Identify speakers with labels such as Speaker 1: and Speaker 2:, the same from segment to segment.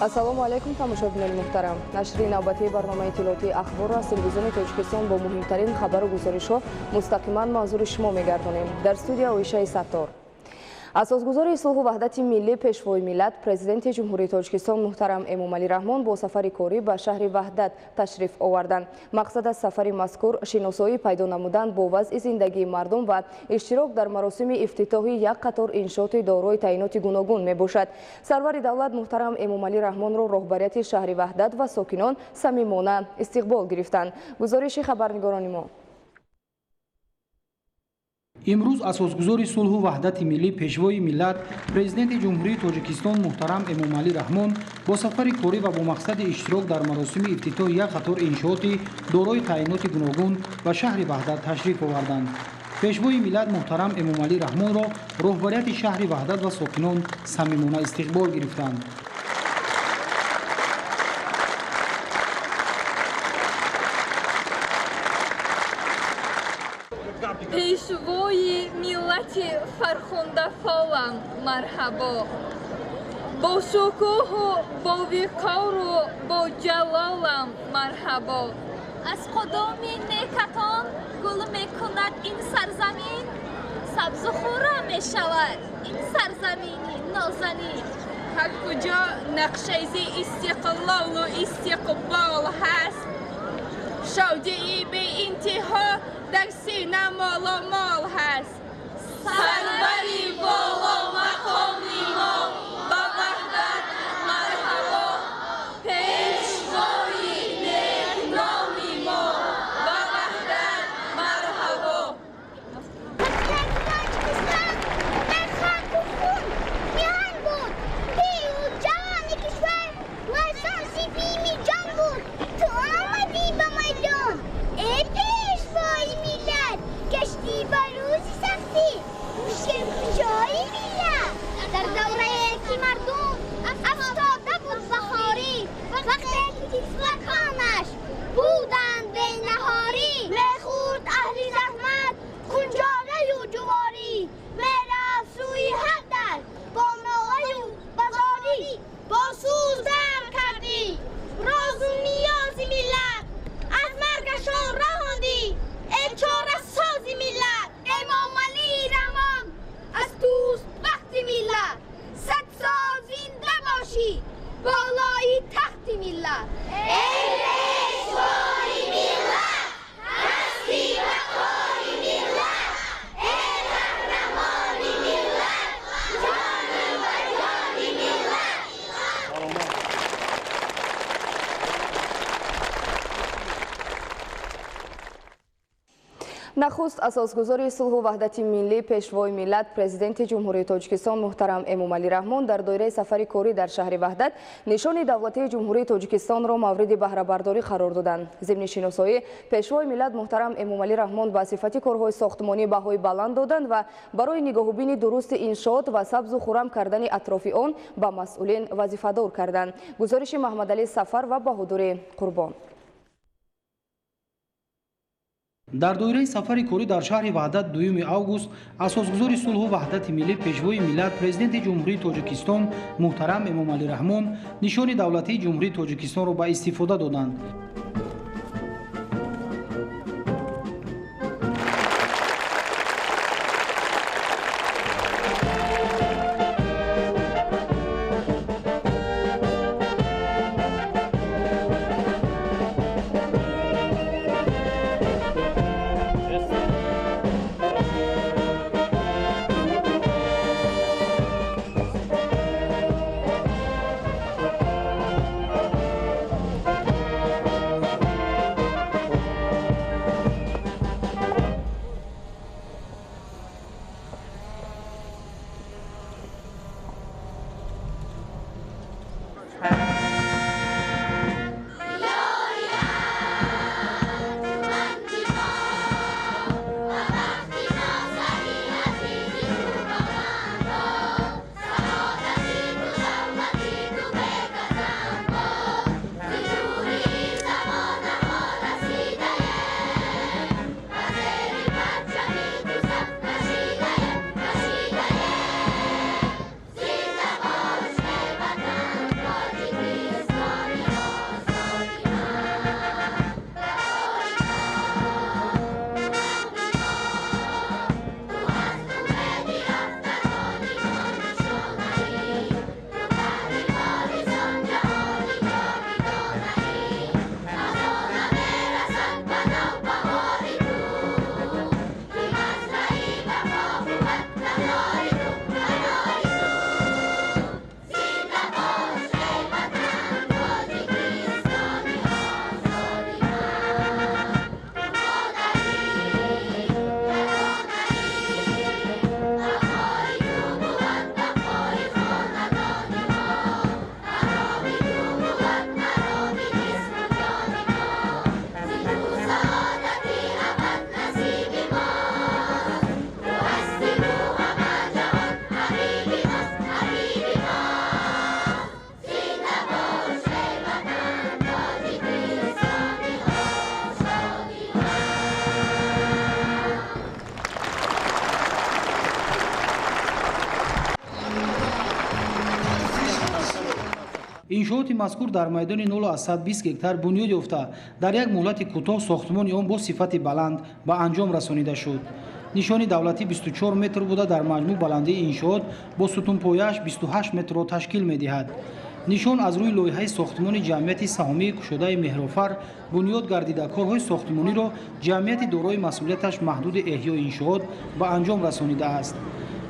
Speaker 1: Ассалому алайкум, тамошобинони муҳтарам. Нашри навбатии барномаи иттилоотии Ахборро аз телевизиони Тоҷикистон бо муҳимтарин хабару гузоришҳо мустақиман манзури шумо мегардонем. Дар студия Оишаи Саттор. Асосгузори сулҳу ваҳдати миллӣ, Пешвои миллат, Президенти Ҷумҳурии Тоҷикистон муҳтарам Эмомалӣ Раҳмон бо сафари корӣ ба шаҳри Ваҳдат ташриф оварданд. Мақсад аз сафари мазкур шиносоӣ пайдо намудан бо вазъи зиндагии мардум ва иштирок дар маросими ифтитоҳи як қатор иншооти дорои таъиноти гуногун мебошад. Сарвари давлат муҳтарам Эмомалӣ Раҳмонро роҳбарияти шаҳри Ваҳдат ва сокинон самимона истиқбол гирифтанд. Гузориши хабарнигорони мо.
Speaker 2: Имрӯз асосгузори сулҳу ваҳдати миллӣ, Пешвои миллат, Президенти Ҷумҳурии Тоҷикистон муҳтарам Эмомалӣ Раҳмон бо сафари корӣ ва бо мақсади иштирок дар маросими ифтитоҳи як қатор иншооти дорои таъиноти гуногун ба шаҳри Ваҳдат ташриф оварданд. Пешвои миллат муҳтарам Эмомалӣ Раҳмонро роҳбарияти шаҳри Ваҳдат ва сокинон самимона истиқбол гирифтанд.
Speaker 3: Пешвои миллати фархундафолам марҳабо, бо шукӯҳу бо виқору бо ҷалолам марҳабо.
Speaker 4: Аз қудуми некатон гул мекунад ин сарзамин, сабзу хуррам мешавад ин сарзамини нозанин.
Speaker 3: Ҳар куҷо нақшаи истиқлолу истиқбол ҳаст, шодии беинтиҳо дар сина молу мол ҳаст. Сарвари боломақоми мо ба Ваҳдат марҳабо, пешвои некноми мо ба Ваҳдат марҳабо.
Speaker 5: Тоҷикистон дар хаку хун миҳан буд, пиру ҷавони кишвар ларзон бими ҷон буд. Ту омадӣ ба майдон, эй пешвои миллат, гаштӣ ба рӯзи сахтӣ мушкилкушои миллат. Дар даврае ки мардум афтода буд ба хорӣ, вақте ки тифлаконаш буданд бенаҳорӣ, мехӯрд аҳли заҳмат хунҷораю ҷуворӣ, мерафт сӯи ҳар дар бо нолаю базорӣ. Бо сӯз дарк кардӣ розу ниёзи миллат, аз маргашон раҳондӣ, эй чорасози миллат. Эмомалӣ Раҳмон, аз туст бахти миллат, 100 сол зинда бошӣ болои тахти миллат. Эй пешвои миллат, ҳасти бақои миллат, эй қаҳрамони миллат, ҷони ба ҷони миллат.
Speaker 1: Нахуст асосгузори сулҳу ваҳдати миллӣ, Пешвои миллат, Президенти Ҷумҳурии Тоҷикистон муҳтарам Эмомалӣ Раҳмон дар доираи сафари корӣ дар шаҳри Ваҳдат нишони давлатии Ҷумҳурии Тоҷикистонро мавриди баҳрабардорӣ қарор доданд. Зимни шиносоӣ Пешвои миллат муҳтарам Эмомалӣ Раҳмон ба сифати корҳои сохтмонӣ баҳои баланд доданд ва барои нигоҳубини дурусти иншоот ва сабзу хуррам кардани атрофи он ба масъулин вазифадор карданд. Гузориши Маҳмадалӣ Сафар ва Баҳодури Қурбон.
Speaker 2: Дар доираи сафари корӣ дар шаҳри Ваҳдат 2 август асосгузори сулҳу ваҳдати миллӣ, Пешвои миллат, Президенти Ҷумҳурии Тоҷикистон муҳтарам Эмомалӣ Раҳмон нишони давлатии Ҷумҳурии Тоҷикистонро ба истифода доданд. Иншооти мазкур дар майдони 0,20 гектар бунёд ёфта, дар як муҳлати кӯтоҳ сохтмони он бо сифати баланд ба анҷом расонида шуд. Нишони давлатӣ 24 метр буда, дар маҷмӯъ баландии иншоот бо сутунпояаш 28 метрро ташкил медиҳад. Нишон аз рӯи лоиҳаи сохтмони ҷамъияти саҳомии кушодаи Меҳрофар бунёд гардида, корҳои сохтмониро ҷамъияти дорои масъулияташ маҳдуди эҳёи иншоот ба анҷом расонидааст.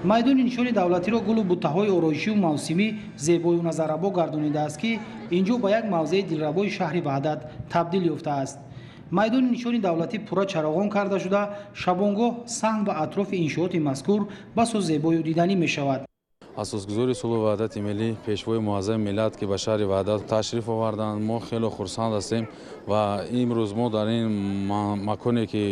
Speaker 2: Майдони нишони давлатиро гулу буттаҳои ороишию мавсимӣ зебою назаррабо гардонидааст, ки ин ҷо ба як мавзеи дилрабои шаҳри Ваҳдат табдил ёфтааст. Майдони нишони давлатӣ пурра чароғон карда шуда, шабонгоҳ саҳн ва атрофи иншооти мазкур басо зебою диданӣ мешавад.
Speaker 6: Асосгузори сулҳу ваҳдати миллӣ, пешвои муаззами миллат, ки ба шаҳри Ваҳдат ташриф оварданд, мо хеле хурсанд ҳастем ва имрӯз мо дар ин маконе ки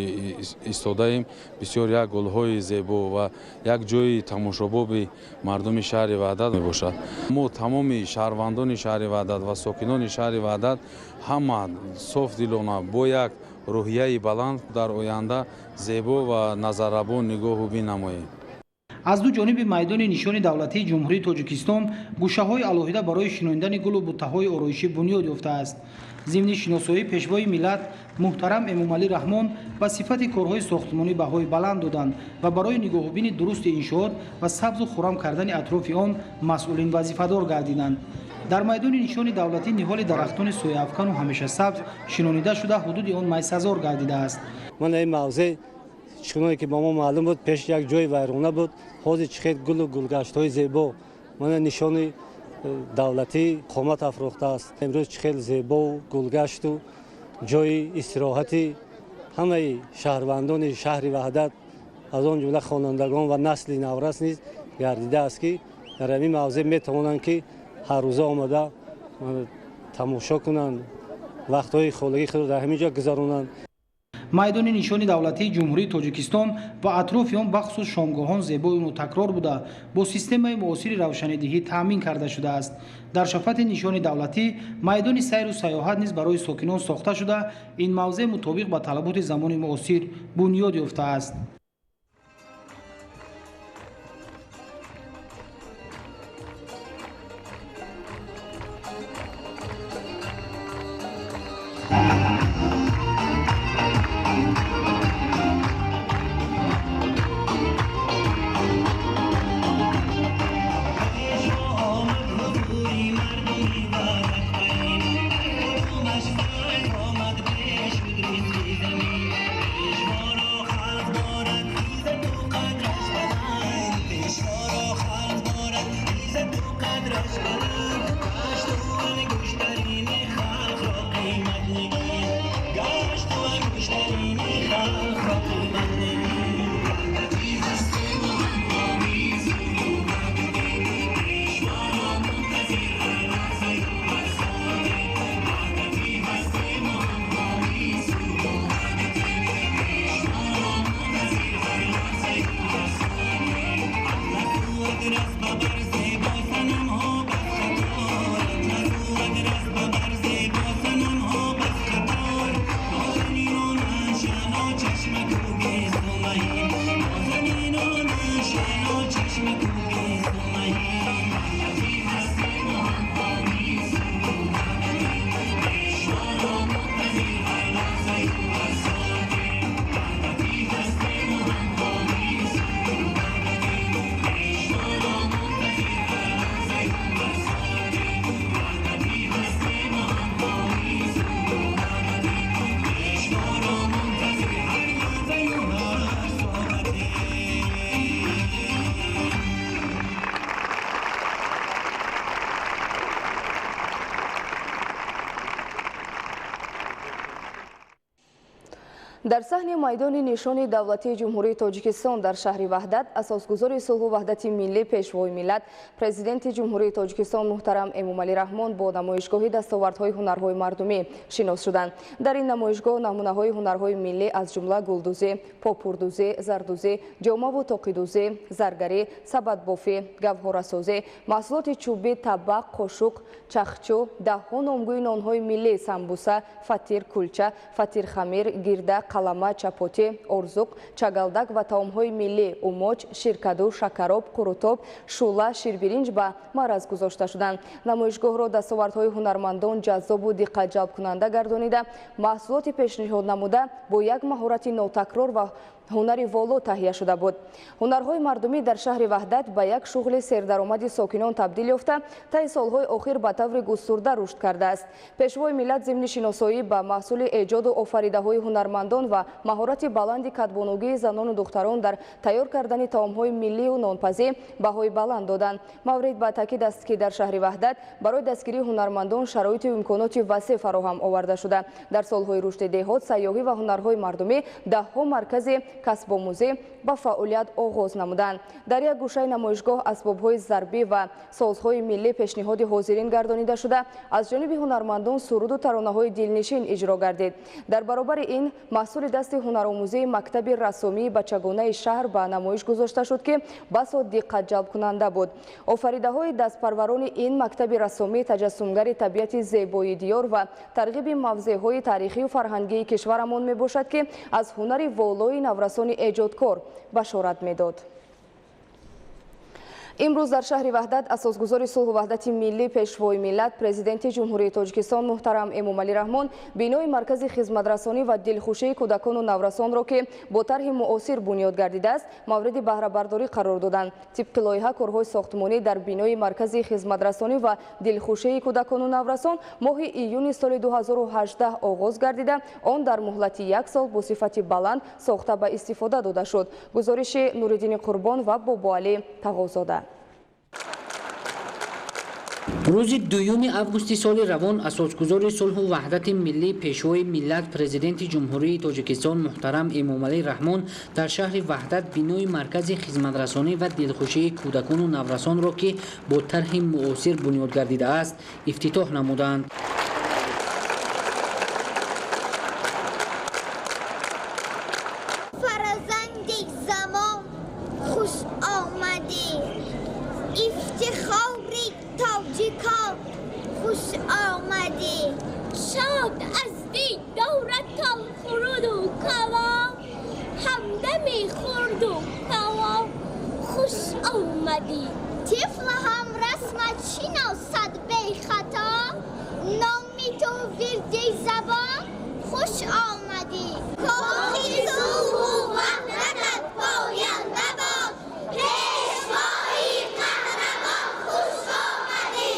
Speaker 6: истодаем, бисёр як гулҳои зебо ва як ҷои тамошобоби мардуми шаҳри Ваҳдат мебошад. Мо тамоми шаҳрвандони шаҳри Ваҳдат ва сокинони шаҳри Ваҳдат ҳама софдилона бо як рӯҳияи баланд дар оянда зебо ва назаррабо нигоҳу бинамоем.
Speaker 2: Аз ду ҷониби майдони нишони давлатии Ҷумҳурии Тоҷикистон гӯшаҳои алоҳида барои шинонидани гулу буттаҳои ороишӣ бунёд ёфтааст. Зимни шиносоии пешвои миллат муҳтарам Эмомалӣ Раҳмон ба сифати корҳои сохтмонӣ баҳои баланд доданд ва барои нигоҳубини дурусти иншоот ва сабзу хуррам кардани атрофи он масъулин вазифадор гардиданд. Дар майдони нишони давлатӣ ниҳоли дарахтони сояафкану ҳамешасабз шинонида шуда, ҳудуди он майсазор гардидааст.
Speaker 7: Ман ин мавзеъ чуноне ки ба мо маълум буд, пеш як ҷои вайрона буд, ҳозир чӣ хел гулу гулгаштҳои зебо, мана нишони давлатӣ қомат афрохтааст. Имрӯз чӣ хел зебову гулгашту ҷои истироҳати ҳамаи шаҳрвандони шаҳри Ваҳдат, аз он ҷумла хонандагон ва насли наврас низ гардидааст, ки дар ҳамин мавзеъ метавонанд, ки ҳаррӯза омада тамошо кунанд, вақтҳои холигии худро дар ҳамин ҷо гузаронанд.
Speaker 2: Майдони нишони давлатии Ҷумҳурии Тоҷикистон ва атрофи он бахусус шомгоҳон зебою нотакрор буда, бо системаи муосири равшанидиҳӣ таъмин карда шудааст. Дар шафати нишони давлатӣ майдони сайру сайёҳат низ барои сокинон сохта шуда, ин мавзеъ мутобиқ ба талаботи замони муосир бунёд ёфтааст.
Speaker 1: Дар саҳни майдони нишони давлатии Ҷумҳурии Тоҷикистон дар шаҳри Ваҳдат асосгузори сулҳу ваҳдати миллӣ, пешвои миллат, президенти Ҷумҳурии Тоҷикистон муҳтарам Эмомалӣ Раҳмон бо намоишгоҳи дастовардҳои ҳунарҳои мардумӣ шинос шуданд. Дар ин намоишгоҳ намунаҳои ҳунарҳои миллӣ аз ҷумла гулдӯзӣ, попурдӯзӣ, зардӯзӣ, ҷомаву тоқидӯзӣ, заргарӣ, сабадбофӣ, гавҳорасозӣ, маҳсулоти чӯбӣ, табақ, қошуқ, чахчӯ, даҳҳо номгӯи нонҳои миллӣ, самбуса, фатир, кулча, фатирхамир, гирда, қалама, чапотӣ, орзуқ, чагалдак ва таомҳои миллӣ умоч, ширкаду, шакароб, қурутоб, шӯла, ширбиринҷ ба маъраз гузошта шуданд. Намоишгоҳро дастовардҳои ҳунармандон ҷаззобу диққатҷалбкунанда гардонида, маҳсулоти пешниҳод намуда бо як маҳорати нотакрор ва ҳунари воло таҳия шуда буд. Ҳунарҳои мардумӣ дар шаҳри Ваҳдат ба як шуғли сердаромади сокинон табдил ёфта, таи солҳои охир ба таври густурда рушд кардааст. Пешвои миллат зимни шиносоӣ ба маҳсули эҷоду офаридаҳои ҳунармандон ва маҳорати баланди кадбонугии занону духтарон дар тайёр кардани таомҳои миллию нонпазӣ баҳои баланд доданд. Маврид ба таъкид аст, ки дар шаҳри Ваҳдат барои дастгирии ҳунармандон шароиту имконоти васеъ фароҳам оварда шуда. Дар солҳои рушди деҳот, сайёҳӣ ва ҳунарҳои мардумӣ даҳҳо маркази касбомӯзӣ ба фаъолият оғоз намуданд. Дар як гӯшаи намоишгоҳ асбобҳои зарбӣ ва созҳои миллӣ пешниҳоди ҳозирин гардонида шуда, аз ҷониби ҳунармандон суруду таронаҳои дилнишин иҷро гардид. Дар баробари ин маҳсули дасти ҳунаромӯзии мактаби рассомии бачагонаи шаҳр ба намоиш гузошта шуд, ки басо диққатҷалбкунанда буд. Офаридаҳои дастпарварони ин мактаби рассомӣ таҷассумгари табиати зебои диёр ва тарғиби мавзеъҳои таърихию фарҳангии кишварамон мебошад, ки аз ҳунари волои наврасони эҷодкор башорат медод. Имрӯз дар шаҳри Ваҳдат асосгузори сулҳу ваҳдати миллӣ, пешвои миллат, президенти Ҷумҳурии Тоҷикистон муҳтарам Эмомалӣ Раҳмон бинои маркази хизматрасонӣ ва дилхушии кӯдакону наврасонро, ки бо тарҳи муосир бунёд гардидааст, мавриди баҳрабардорӣ қарор доданд. Тибқи лоиҳа, корҳои сохтмонӣ дар бинои маркази хизматрасонӣ ва дилхушии кӯдакону наврасон моҳи июни соли 2018 оғоз гардида, он дар муҳлати як сол бо сифати баланд сохта ба истифода дода шуд. Гузориши Нуриддини Қурбон ва Бобоалӣ Тағозода.
Speaker 8: Рӯзи 2 августи соли равон асосгузори сулҳу ваҳдати миллӣ, пешвои миллат, президенти Ҷумҳурии Тоҷикистон муҳтарам Эмомалӣ Раҳмон дар шаҳри Ваҳдат бинои маркази хизматрасонӣ ва дилхушии кӯдакону наврасонро, ки бо тарҳи муосир бунёд гардидааст, ифтитоҳ намуданд.
Speaker 5: Фарзанди замон хуш омадӣ, ифтихори тоҷикон хуш омадӣ.
Speaker 4: Шод аз дидоратон хуруду калом, ҳамдами хурду калом хуш омадӣ.
Speaker 5: Тифл ҳам расмат шиносад бехато, номи ту вирди забон хуш омадӣ. Кохи сулҳу ваҳдатат поянда бод, пешвои қаҳрамон хуш омадӣ.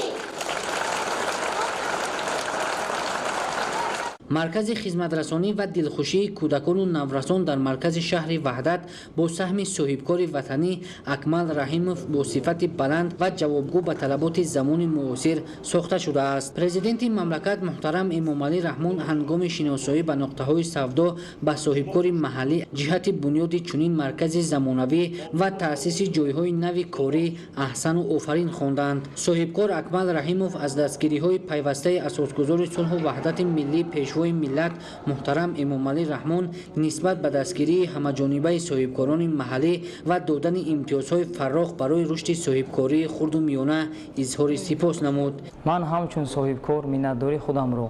Speaker 8: Маркази хизматрасонӣ ва дилхушии кӯдакону наврасон дар маркази шаҳри Ваҳдат бо саҳми соҳибкори ватанӣ Акмал Раҳимов бо сифати баланд ва ҷавобгӯ ба талаботи замони муосир сохта шудааст. Президенти мамлакат муҳтарам Эмомалӣ Раҳмон ҳангоми шиносоӣ ба нуқтаҳои савдо ба соҳибкори маҳаллӣ ҷиҳати бунёди чунин маркази замонавӣ ва таъсиси ҷойҳои нави корӣ аҳсану офарин хонданд. Соҳибкор Акмал Раҳимов аз дастгириҳои пайвастаи асосгузори сулҳу ваҳдати миллӣ, пешвои миллат муҳтарам Эмомалӣ Раҳмон нисбат ба дастгирии ҳамаҷонибаи соҳибкорони маҳаллӣ ва додани имтиёзҳои фаррох барои рушди соҳибкории хурду миёна изҳори сипос намуд.
Speaker 9: Ман ҳамчун соҳибкор миннатдории худамро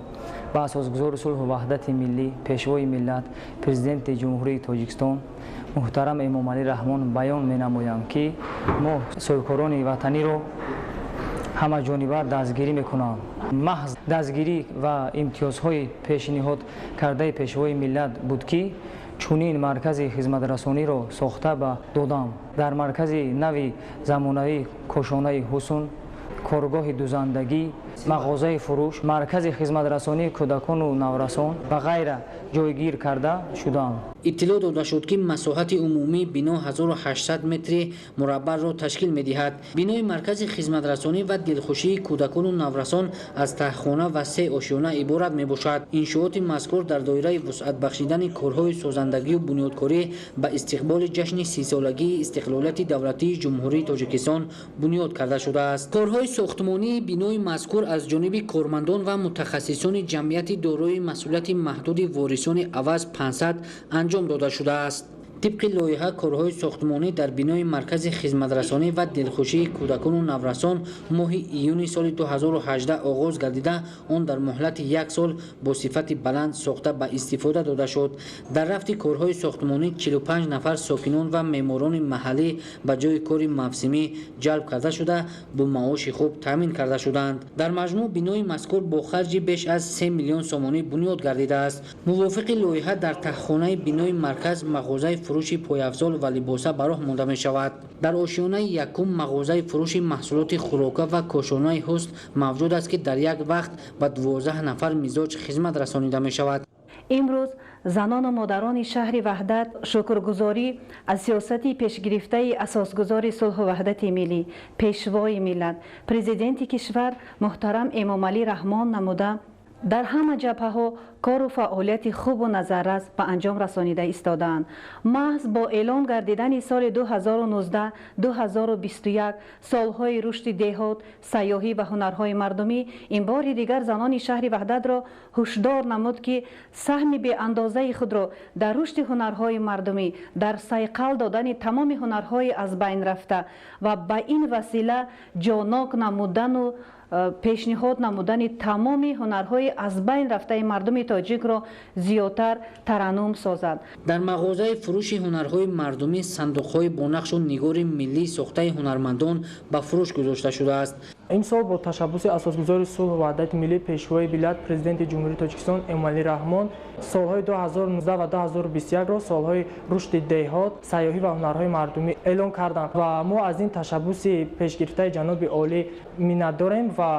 Speaker 9: ба асосгузори сулҳу ваҳдати миллӣ, пешвои миллат, президенти Ҷумҳурии Тоҷикистон муҳтарам Эмомалӣ Раҳмон баён менамоям, ки мо соҳибкорони ватаниро ҳамаҷониба дастгирӣ мекунам. Маҳз дастгирӣ ва имтиёзҳои пешниҳод кардаи пешвои миллат буд, ки чунин маркази хизматрасониро сохта ба додам. Дар маркази нави замонавӣ кошонаи ҳусн, коргоҳи дузандагӣ, мағозаи фурӯш, маркази хизматрасонии кӯдакону наврасон ва ғайра ҷойгир карда шудаанд.
Speaker 8: Иттилоъ дода шуд, ки масоҳати умумии бино 1800 метри мураббаъро ташкил медиҳад. Бинои маркази хизматрасонӣ ва дилхушии кӯдакону наврасон аз таҳхона ва 3 ошёна иборат мебошад. Иншооти мазкур дар доираи вусъат бахшидани корҳои созандагию бунёдкорӣ ба истиқболи ҷашни 30-солагии истиқлолияти давлатии Ҷумҳурии Тоҷикистон бунёд карда шудааст. Корҳои сохтмонии бинои мазкур аз ҷониби кормандон ва мутахассисони ҷамъияти дорои масъулияти маҳдуди ворисони Аваз 500 анҷом дода шудааст. Тибқи лоиҳа, корҳои сохтмонӣ дар бинои маркази хизматрасонӣ ва дилхушии кӯдакону наврасон моҳи июни соли 2018 оғоз гардида, он дар муҳлати як сол бо сифати баланд сохта ба истифода дода шуд. Дар рафти корҳои сохтмонӣ 45 нафар сокинон ва меъморони маҳаллӣ ба ҷои кори мавсимӣ ҷалб карда шуда, бо маоши хуб таъмин карда шуданд. Дар маҷмӯъ бинои мазкур бо харҷи беш аз 3 миллион сомонӣ бунёд гардидааст. Мувофиқи лоиҳа, дар таҳхонаи бинои марказ мағозаи фурӯши пойафзол ва либоса ба роҳ монда мешавад. Дар ошёнаи якум мағозаи фурӯши маҳсулоти хӯрока ва кошонаи ҳусн мавҷуд аст, ки дар як вақт ба 12 нафар мизоҷ хизмат расонида мешавад.
Speaker 10: Имрӯз занону модарони шаҳри Ваҳдат шукргузорӣ аз сиёсати пешгирифтаи асосгузори сулҳу ваҳдати миллӣ, пешвои миллат, президенти кишвар муҳтарам Эмомалӣ Раҳмон намуда, дар ҳама ҷабҳаҳо кору фаъолияти хубу назаррас ба анҷом расонида истодаанд. Маҳз бо эълон гардидани соли 2019-2021 солҳои рушди деҳот, сайёҳӣ ва ҳунарҳои мардумӣ, ин бори дигар занони шаҳри Ваҳдатро ҳушдор намуд, ки саҳми беандозаи худро дар рушди ҳунарҳои мардумӣ, дар сайқал додани тамоми ҳунарҳои аз байн рафта ва ба ин васила ҷонок намудану пешниҳод намудани тамоми ҳунарҳои аз байн рафтаи мардуми тоҷикро зиёдтар тараннум созад.
Speaker 8: Дар мағозаи фурӯши ҳунарҳои мардумӣ сандуқҳои бо нақшу нигори миллӣ сохтаи ҳунармандон ба фурӯш гузошта шудааст.
Speaker 11: Имсол бо ташаббуси асосгузори сулҳу ваҳдати миллӣ, пешвои миллат, президенти Ҷумҳурии Тоҷикистон Эмомалӣ Раҳмон солҳои 2019 ва 2021-ро солҳои рушди деҳот, сайёҳӣ ва ҳунарҳои мардумӣ эълон карданд ва мо аз ин ташаббуси пешгирифтаи ҷаноби олӣ миннатдорем ва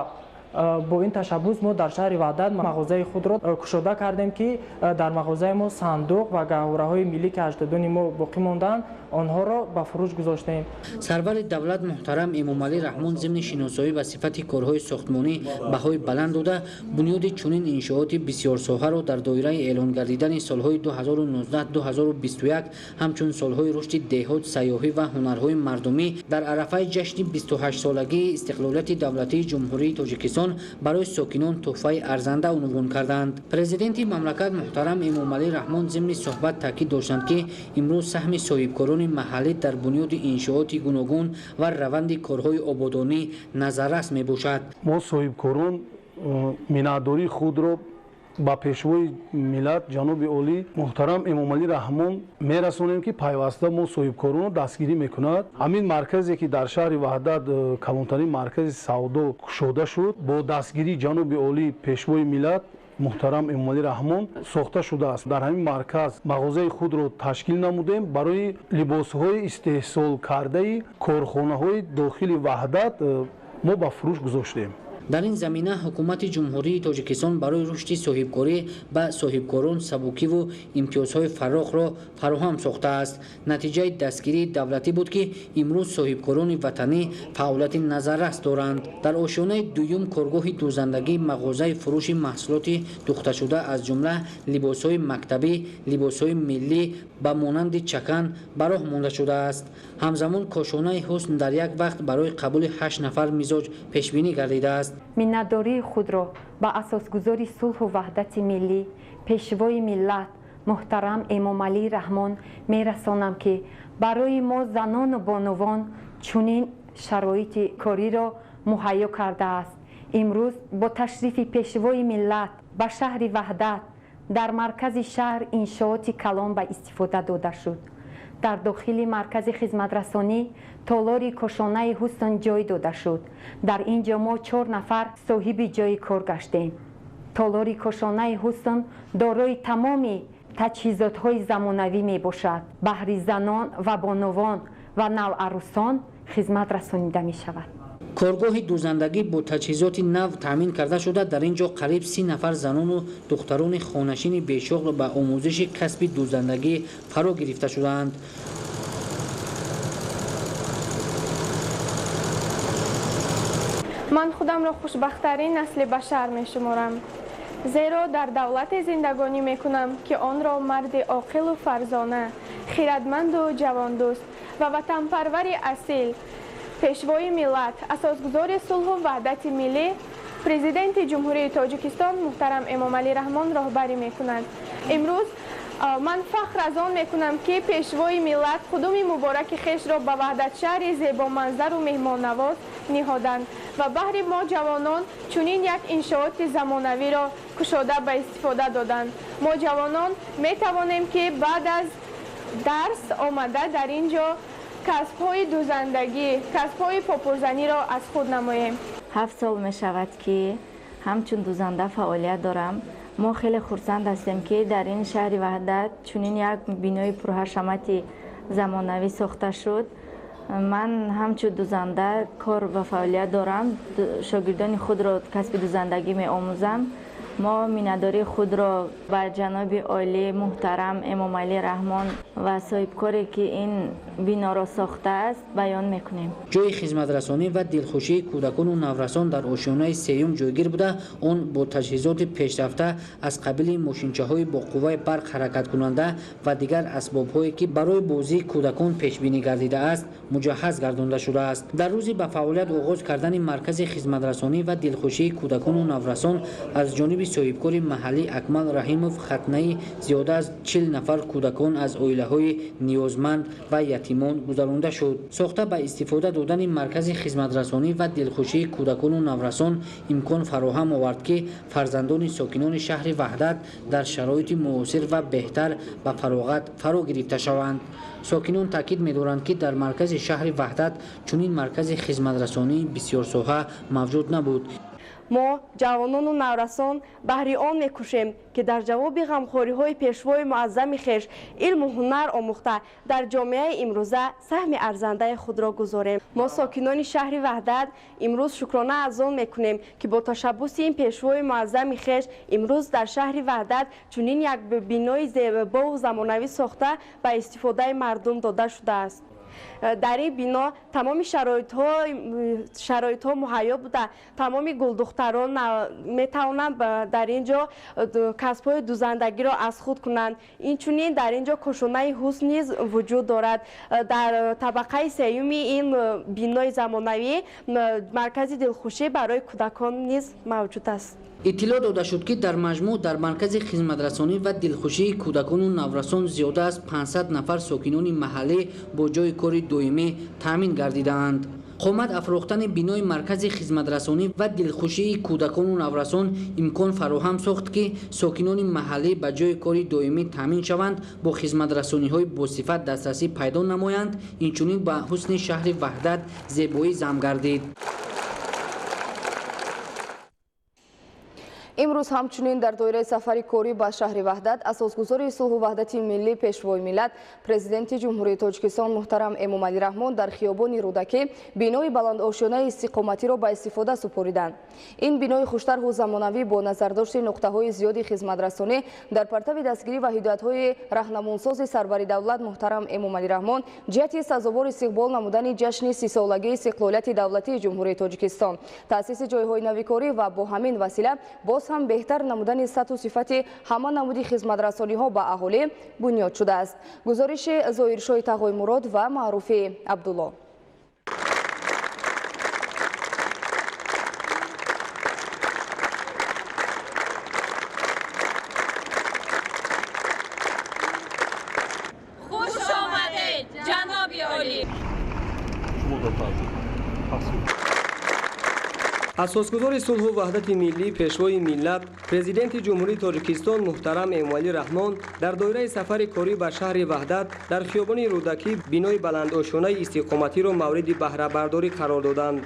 Speaker 11: бо ин ташаббус мо дар шаҳри Ваҳдат мағозаи худро кушода кардем, ки дар мағозаи мо сандуқ ва гаҳвораҳои миллӣ, ки аҷдодони мо боқӣ монданд, онҳоро ба фурӯш гузоштем.
Speaker 8: Сарвари давлат муҳтарам Эмомалӣ Раҳмон зимни шиносоӣ ба сифати корҳои сохтмонӣ баҳои баланд дода, бунёди чунин иншооти бисёрсоҳаро дар доираи эълон гардидани солҳои 2019-2021 ҳамчун солҳои рушди деҳот, сайёҳӣ ва ҳунарҳои мардумӣ дар арафаи ҷашни 28-солагии истиқлолияти давлатии Ҷумҳурии Тоҷикистон барои сокинон тӯҳфаи арзанда унвон карданд. Президенти мамлакат муҳтарам Эмомалӣ Раҳмон зимни суҳбат таъкид доштанд, ки имрӯз саҳми соҳибкорони маҳаллӣ дар бунёди иншооти гуногун ва раванди корҳои ободонӣ назаррас мебошад.
Speaker 12: Мо соҳибкорон миннатдории худро ба пешвои миллат ҷаноби олӣ муҳтарам Эмомалӣ Раҳмон мерасонем, ки пайваста мо соҳибкоронро дастгирӣ мекунад. Ҳамин марказе, ки дар шаҳри Ваҳдат калонтарин маркази савдо кушода шуд, бо дастгирии ҷаноби олӣ пешвои миллат муҳтарам Эмомалӣ Раҳмон сохта шудааст. Дар ҳамин марказ мағозаи худро ташкил намудем барои либосҳои истеҳсолкардаи корхонаҳои дохили Ваҳдат мо ба фурӯш гузоштем.
Speaker 8: Дар ин замина ҳукумати Ҷумҳурии Тоҷикистон барои рушди соҳибкорӣ ба соҳибкорон сабукиву имтиёзҳои фарохро фароҳам сохтааст. Натиҷаи дастгирии давлатӣ буд, ки имрӯз соҳибкорони ватанӣ фаъолияти назаррас доранд. Дар ошёнаи дуюм коргоҳи дӯзандагӣ, мағозаи фурӯши маҳсулоти духташуда, аз ҷумла либосҳои мактабӣ, либосҳои миллӣ ба монанди чакан ба роҳ монда шудааст. Ҳамзамон кошонаи ҳусн дар як вақт барои қабули 8 нафар мизоҷ пешбинӣ гардидааст.
Speaker 13: Миннатдории худро ба асосгузори сулҳу ваҳдати миллӣ, пешвои миллат муҳтарам Эмомалӣ Раҳмон мерасонам, ки барои мо занону бонувон чунин шароити кориро муҳайё кардааст. Имрӯз бо ташрифи пешвои миллат ба шаҳри Ваҳдат дар маркази шаҳр иншооти калон ба истифода дода шуд. Дар дохили маркази хизматрасонӣ толори кошонаи ҳусн ҷой дода шуд. Дар ин ҷо мо 4 нафар соҳиби ҷои кор гаштем. Толори кошонаи ҳусн дорои тамоми таҷҳизотҳои замонавӣ мебошад. Баҳри занон ва бонувон ва навъарусон хизмат расонида мешавад.
Speaker 8: Коргоҳи дӯзандагӣ бо таҷҳизоти нав таъмин карда шуда, дар ин ҷо қариб 30 нафар занону духтарони хонашини бешуғл ба омӯзиши касби дӯзандагӣ фаро гирифта шудаанд.
Speaker 3: Ман худамро хушбахттарин насли башар мешуморам, зеро дар давлате зиндагонӣ мекунам, ки онро марди оқилу фарзона, хирадманду ҷавондӯст ва ватанпарвари асил, пешвои миллат, асосгузори сулҳу ваҳдати миллӣ, президенти Ҷумҳурии Тоҷикистон муҳтарам Эмомалӣ Раҳмон роҳбарӣ мекунад. Имрӯз Ман фахр аз он мекунам, ки Пешвои миллат қудуми мубораки хешро ба Ваҳдатшаҳри зебоманзару меҳмоннавоз ниҳоданд ва баҳри мо ҷавонон чунин як иншооти замонавиро кушода ба истифода доданд. Мо ҷавонон метавонем, ки баъд аз дарс омада дар ин ҷо касбҳои дузандагӣ, касбҳои попурзаниро аз худ намоем.
Speaker 14: 7 сол мешавад, ки ҳамчун дузанда фаъолият дорам. Мо хеле хурсанд ҳастем, ки дар ин шаҳри Ваҳдат чунин як бинои пурҳашамати замонавӣ сохта шуд. Ман ҳамчун дузанда кор ва фаъолият дорам, шогирдони худро касби дузандагӣ меомӯзам. Мо миннатдории худро ба ҷаноби олӣ муҳтарам Эмомалӣ Раҳмон ва соҳибкоре, ки ин биноро сохтааст, баён мекунем.
Speaker 8: Ҷойи хизматрасонӣ ва дилхушии кӯдакону наврасон дар ошёнаи сеюм ҷойгир буда, он бо таҷҳизоти пешрафта аз қабили мошинчаҳои бо қувваи барқ ҳаракаткунанда ва дигар асбобҳое, ки барои бозии кӯдакон пешбинӣ гардидааст, муҷаҳҳаз гардонда шудааст. Дар рӯзи ба фаъолият оғоз кардани маркази хизматрасонӣ ва дилхушии кӯдакону наврасон аз ҷониби соҳибкори маҳаллӣ Акмал Раҳимов хатнаи зиёда аз 40 нафар кӯдакон аз оилаҳои ниёзманд ва ятимон гузаронда шуд. Сохта ба истифода додани маркази хизматрасонӣ ва дилхушии кӯдакону наврасон имкон фароҳам овард, ки фарзандони сокинони шаҳри Ваҳдат дар шароити муосир ва беҳтар ба фароғат фаро гирифта шаванд. Сокинон таъкид медоранд, ки дар маркази шаҳри Ваҳдат чунин маркази хизматрасонии бисёрсоҳа мавҷуд набуд.
Speaker 15: Мо ҷавонону наврасон баҳри он мекӯшем, ки дар ҷавоби ғамхориҳои пешвои муаззами хеш илму ҳунар омӯхта, дар ҷомеаи имрӯза саҳми арзандаи худро гузорем. Мо сокинони шаҳри Ваҳдат имрӯз шукрона аз он мекунем, ки бо ташаббуси ин пешвои муаззами хеш имрӯз дар шаҳри Ваҳдат чунин як бинои зебову замонавӣ сохта ба истифодаи мардум дода шудааст. Дар ин бино тамоми шароитҳо муҳайё буда, тамоми гулдухтарон метавонанд дар ин ҷо касбҳои дузандагиро аз худ кунанд. Инчунин дар ин ҷо кошонаи ҳусн низ вуҷуд дорад. Дар табақаи сеюми ин бинои замонавӣ маркази дилхушӣ барои кӯдакон низ мавҷуд аст.
Speaker 8: Иттилоъ дода шуд, ки дар маҷмӯъ дар маркази хизматрасонӣ ва дилхушии кӯдакону наврасон зиёда аз 500 нафар сокинони маҳаллӣ бо ҷойи кори доимӣ таъмин гардидаанд. Қомат афрохтани бинои маркази хизматрасонӣ ва дилхушии кӯдакону наврасон имкон фароҳам сохт, ки сокинони маҳаллӣ ба ҷойи кори доимӣ таъмин шаванд, бо хизматрасониҳои босифат дастрасӣ пайдо намоянд, инчунин ба ҳусни шаҳри Ваҳдат зебоӣ зам гардид.
Speaker 1: Имрӯз ҳамчунин дар доираи сафари корӣ ба шаҳри Ваҳдат асосгузори сулҳу ваҳдати миллӣ, Пешвои миллат, Президенти Ҷумҳурии Тоҷикистон муҳтарам Эмомалӣ Раҳмон дар хиёбони Рӯдакӣ бинои баландошёнаи истиқоматиро ба истифода супориданд. Ин бинои хуштарҳу замонавӣ бо назардошти нуқтаҳои зиёди хизматрасонӣ дар партави дастгирӣ ва ҳидоятҳои раҳнамунсози сарвари давлат муҳтарам Эмомалӣ Раҳмон ҷиҳати сазовор истиқбол намудани ҷашни 30-солагии истиқлолияти давлатии Ҷумҳурии Тоҷикистон, таъсиси ҷойҳои навикорӣ ва бо ҳамин васила боз ҳам беҳтар намудани сатҳу сифати ҳама намуди хизматрасониҳо ба аҳолӣ бунёд шудааст. Гузориши Зоҳиршоҳи Тағоймурод ва Маъруфи Абдулло.
Speaker 16: Хуш омадед, ҷаноби олӣ!
Speaker 17: Асосгузори сулҳу ваҳдати миллӣ, Пешвои миллат, Президенти Ҷумҳурии Тоҷикистон муҳтарам Эмомалӣ Раҳмон дар доираи сафари корӣ ба шаҳри Ваҳдат дар хиёбони Рӯдакӣ бинои баландошёнаи истиқоматиро мавриди баҳрабардорӣ қарор доданд.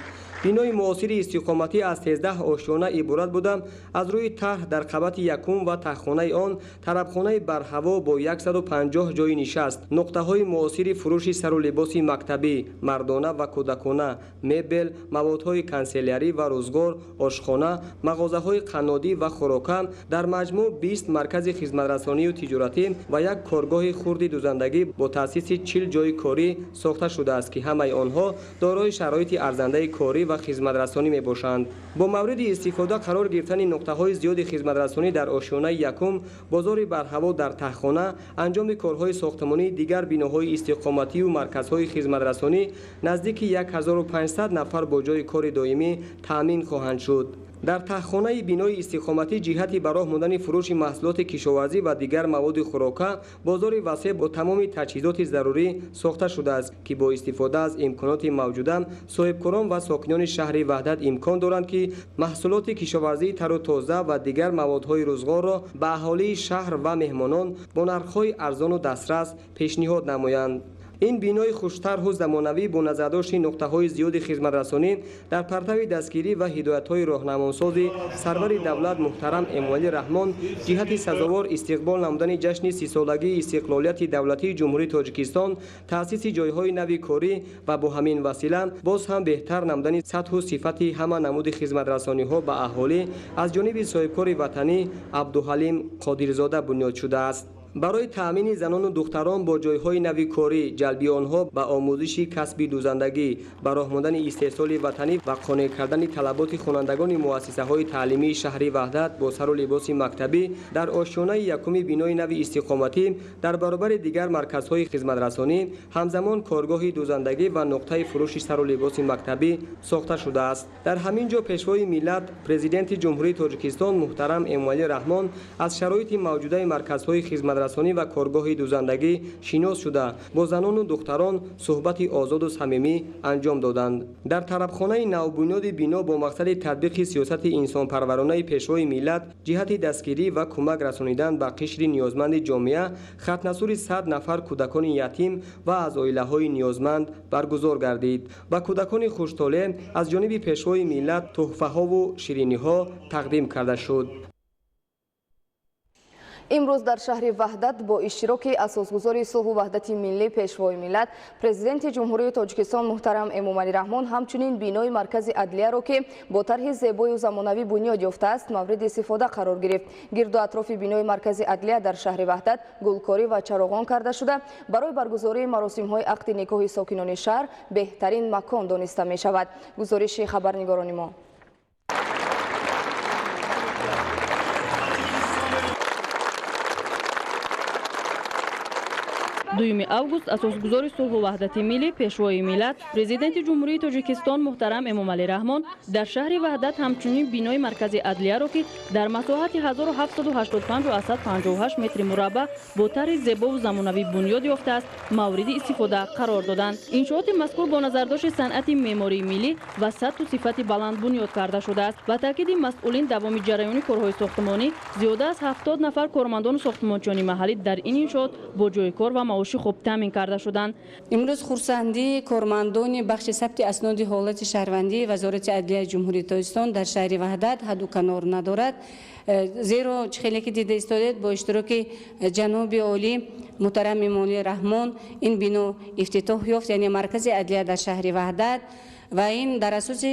Speaker 17: Бинои муосири истиқоматӣ аз 13 ошёна иборат буда, аз рӯи тарҳ дар қабати якум ва таҳхонаи он тарабхонаи барҳаво бо 150 ҷойи нишаст, нуқтаҳои муосири фурӯши сару либоси мактабӣ, мардона ва кӯдакона, мебел, маводҳои канселярӣ ва рӯзгор, ошхона, мағозаҳои қаннодӣ ва хӯрока, дар маҷмӯъ 20 маркази хизматрасонию тиҷоратӣ ва як коргоҳи хурди дузандагӣ бо таъсиси 40 ҷойи корӣ сохта шудааст, ки ҳамаи онҳо дорои шароити арзандаи корӣ ва хизматрасонӣ мебошанд. Бо мавриди истифода қарор гирифтани нуқтаҳои зиёди хизматрасонӣ дар ошёнаи якум, бозори барҳаво дар таҳхона, анҷоми корҳои сохтмонии дигар биноҳои истиқоматию марказҳои хизматрасонӣ наздики 1500 нафар бо ҷойи кори доимӣ таъмин хоҳанд шуд. Дар таҳхонаи бинои истиқоматӣ ҷиҳати ба роҳ мондани фурӯши маҳсулоти кишоварзӣ ва дигар маводи хӯрока бозори васеъ бо тамоми таҷҳизоти зарурӣ сохта шудааст, ки бо истифода аз имконоти мавҷуда соҳибкорон ва сокинони шаҳри Ваҳдат имкон доранд, ки маҳсулоти кишоварзии тару тоза ва дигар маводҳои рӯзғорро ба аҳолии шаҳр ва меҳмонон бо нархҳои арзону дастрас пешниҳод намоянд. Ин бинои хуштарҳу замонавӣ бо назардошти нуқтаҳои зиёди хизматрасонӣ дар партави дастгирӣ ва ҳидоятҳои роҳнамонсози сарвари давлат муҳтарам Эмомалӣ Раҳмон ҷиҳати сазовор истиқбол намудани ҷашни 30-солагии истиқлолияти давлатии Ҷумҳурии Тоҷикистон, таъсиси ҷойҳои нави корӣ ва бо ҳамин васила боз ҳам беҳтар намудани сатҳу сифати ҳама намуди хизматрасониҳо ба аҳолӣ аз ҷониби соҳибкори ватанӣ Абдуҳалим Қодирзода бунёд шудааст. Барои таъмини занону духтарон бо ҷойҳои нави корӣ, ҷалби онҳо ба омӯзиши касби дӯзандагӣ, ба роҳ мондани истеҳсоли ватанӣ ва қонеъ кардани талаботи хонандагони муассисаҳои таълимии шаҳри Ваҳдат бо сару либоси мактабӣ дар ошёнаи якуми бинои нави истиқоматӣ дар баробари дигар марказҳои хизматрасонӣ ҳамзамон коргоҳи дӯзандагӣ ва нуқтаи фурӯши сару либоси мактабӣ сохта шудааст. Дар ҳамин ҷо Пешвои миллат, Президенти Ҷумҳурии Тоҷикистон муҳтарам Эмомалӣ Раҳмон аз шароити мавҷудаи марказҳои хизматрасонӣ ва коргоҳи дӯзандагӣ шинос шуда, бо занону духтарон суҳбати озоду самимӣ анҷом доданд. Дар тарабхонаи навбунёди бино бо мақсади татбиқи сиёсати инсонпарваронаи Пешвои миллат ҷиҳати дастгирӣ ва кӯмак расонидан ба қишри ниёзманди ҷомеа хатнасури 100 нафар кӯдакони ятим ва аз оилаҳои ниёзманд баргузор гардид. Ба кӯдакони хуштолеъ аз ҷониби Пешвои миллат тӯҳфаҳову шириниҳо тақдим карда шуд.
Speaker 1: Имрӯз дар шаҳри Ваҳдат бо иштироки асосгузори сулҳу ваҳдати миллӣ, Пешвои миллат, Президенти Ҷумҳурии Тоҷикистон муҳтарам Эмомалӣ Раҳмон ҳамчунин бинои маркази адлияро, ки бо тарҳи зебою замонавӣ бунёд ёфтааст, мавриди истифода қарор гирифт. Гирду атрофи бинои маркази адлия дар шаҳри Ваҳдат гулкорӣ ва чароғон карда шуда, барои баргузории маросимҳои ақди никоҳи сокинони шаҳр беҳтарин макон дониста мешавад. Гузориши хабарнигорони мо.
Speaker 18: Дуюми август асосгузори сулҳу ваҳдати миллӣ, Пешвои миллат, Президенти Ҷумҳурии Тоҷикистон муҳтарам Эмомалӣ Раҳмон дар шаҳри Ваҳдат ҳамчунин бинои маркази адлияро, ки дар масоҳати 1785,58 метри мураббаъ бо тарҳи зебову замонавӣ бунёд ёфтааст, мавриди истифода қарор доданд. Иншооти мазкур бо назардошти санъати меъмории миллӣ ва сатҳу сифати баланд бунёд карда шудааст. Ба таъкиди масъулин, давоми ҷараёни корҳои сохтмонӣ зиёда аз 70 нафар кормандону сохтмончиёни маҳаллӣ дар ин иншоот бо ҷойи кор ва маоши хуб таъмин карда шуданд.
Speaker 19: Имрӯз хурсандии кормандони бахши сабти асноди ҳолати шаҳрвандии Вазорати адлияи Ҷумҳурии Тоҷикистон дар шаҳри Ваҳдат ҳадду канор надорад. Зеро чӣ хеле ки дида истодед, бо иштироки ҷаноби олӣ муҳтарам Эмомалӣ Раҳмон ин бино ифтитоҳ ёфт, яъне маркази адлия дар шаҳри Ваҳдат. Ва ин дар асоси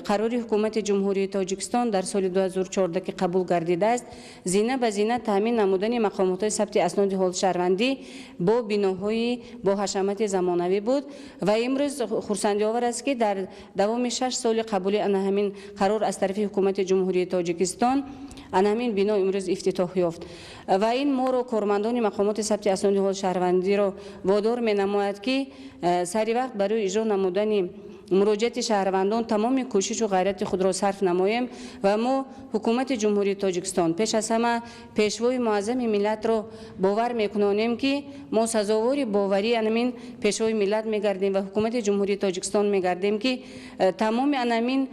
Speaker 19: қарори ҳукумати Ҷумҳурии Тоҷикистон дар соли 2014 ки қабул гардидааст, зина ба зина таъмин намудани мақомотҳои сабти асноди ҳолати шаҳрвандӣ бо биноҳои бо ҳашамати замонавӣ буд. Ва имрӯз хурсандиовар аст, ки дар давоми 6 соли қабули ана ҳамин қарор аз тарафи ҳукумати Ҷумҳурии Тоҷикистон ана ҳамин бино имрӯз ифтитоҳ ёфт. Ва ин моро, кормандони мақомоти сабти асноди ҳолати шаҳрвандиро водор менамояд, ки сари вақт барои иҷро намудани муроҷиати шаҳрвандон тамоми кӯшишу ғайрати худро сарф намоем. Ва мо ҳукумати Ҷумҳурии Тоҷикистон, пеш аз ҳама Пешвои муаззами миллатро бовар мекунонем, ки мо сазовори боварии анамин Пешвои миллат мегардем ва ҳукумати Ҷумҳурии Тоҷикистон мегардем, ки тамоми анамин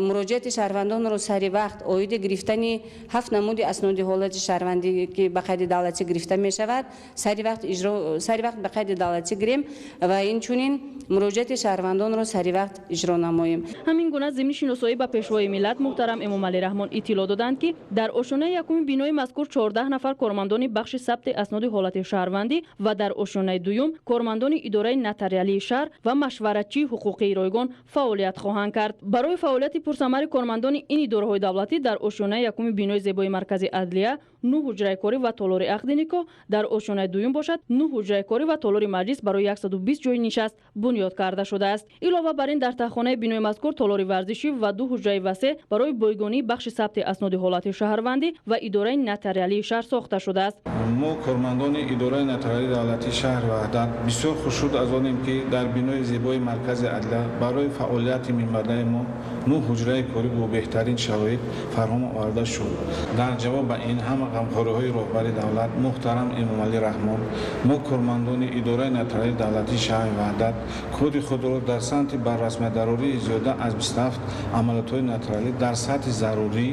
Speaker 19: муроҷиати шаҳрвандонро сари вақт оиди гирифтани 7 намуди асноди ҳолати шаҳрвандӣ, ки ба қайди давлатӣ гирифта мешавад, сари вақт ба қайди давлатӣ гирем ва инчунин муроҷиати шаҳрвандонро сари вақт иҷро намоем.
Speaker 18: Ҳамин гуна зимни шиносоӣ ба Пешвои миллат муҳтарам Эмомалӣ Раҳмон иттилоъ доданд, ки дар ошёнаи якуми бинои мазкур 14 нафар кормандони бахши сабти асноди ҳолати шаҳрвандӣ ва дар ошёнаи дуюм кормандони идораи нотариалии шаҳр ва машваратчии ҳуқуқии ройгон фаъолият хоҳанд кард. Барои фаъолияти пурсамари кормандони ин идораҳои давлатӣ дар ошёнаи якуми бинои зебои маркази адлия 9 ҳуҷраи корӣ ва толори ақди никоҳ, дар ошёнаи дуюм бошад 9 ҳуҷраи корӣ ва толори маҷлис барои 120 ҷойи нишаст бунёд карда шудааст. Илова Илова бар ин, дар таҳхонаи бинои мазкур толори варзишӣ ва 2 ҳуҷраи васеъ барои бойгонии бахши сабти асноди ҳолати шаҳрвандӣ ва идораи нотариалии шаҳр сохта шудааст.
Speaker 20: Мо, кормандони идораи нотариалии давлатии шаҳри Ваҳдат, бисёр хушнуд аз онем, ки дар бинои зебои маркази адлия барои фаъолияти минбаъдаи мо 9 ҳуҷраи корӣ бо беҳтарин шароит фарҳам оварда шуд. Дар ҷавоб ба ин ҳама ғамхориҳои роҳбари давлат муҳтарам Эмомалӣ Раҳмон, мо, кормандони идораи нотариалии давлатии шаҳри Ваҳдат, кори худро дар самти баррасмиятдарории зиёда аз 27 амалиётҳои нотариалӣ дар сатҳи зарурӣ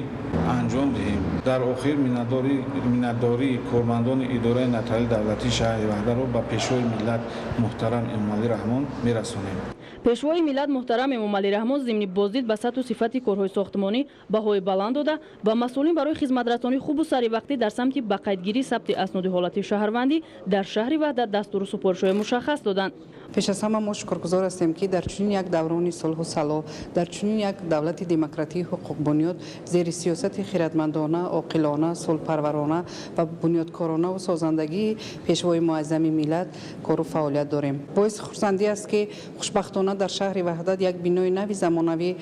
Speaker 20: анҷом диҳем. Дар охир миннатдории кормандони идораи нотариалии давлатии шаҳри Ваҳдатро ба Пешвои миллат муҳтарам Эмомалӣ Раҳмон мерасонем.
Speaker 18: Пешвои миллат муҳтарам Эмомалӣ Раҳмон зимни боздид ба сатҳу сифати корҳои сохтмонӣ баҳои баланд дода, ба масъулин барои хизматрасонии хубу саривақтӣ дар самти ба қайдгирии сабти асноди ҳолати шаҳрвандӣ дар шаҳри Ваҳдат дастуру супоришҳои мушаххас доданд.
Speaker 21: Пеш аз ҳама мо шукргузор ҳастем, ки дар чунин як даврони сулҳу салоҳ, дар чунин як давлати демократии ҳуқуқбунёд, зери сиёсати хиратмандона, оқилона, сулҳпарварона ва бунёдкоронаву созандагии Пешвои муаззами миллат кору фаъолият дорем. Боиси хурсандӣ аст, ки хушбахтона дар шаҳри Ваҳдат як бинои нави замонавӣ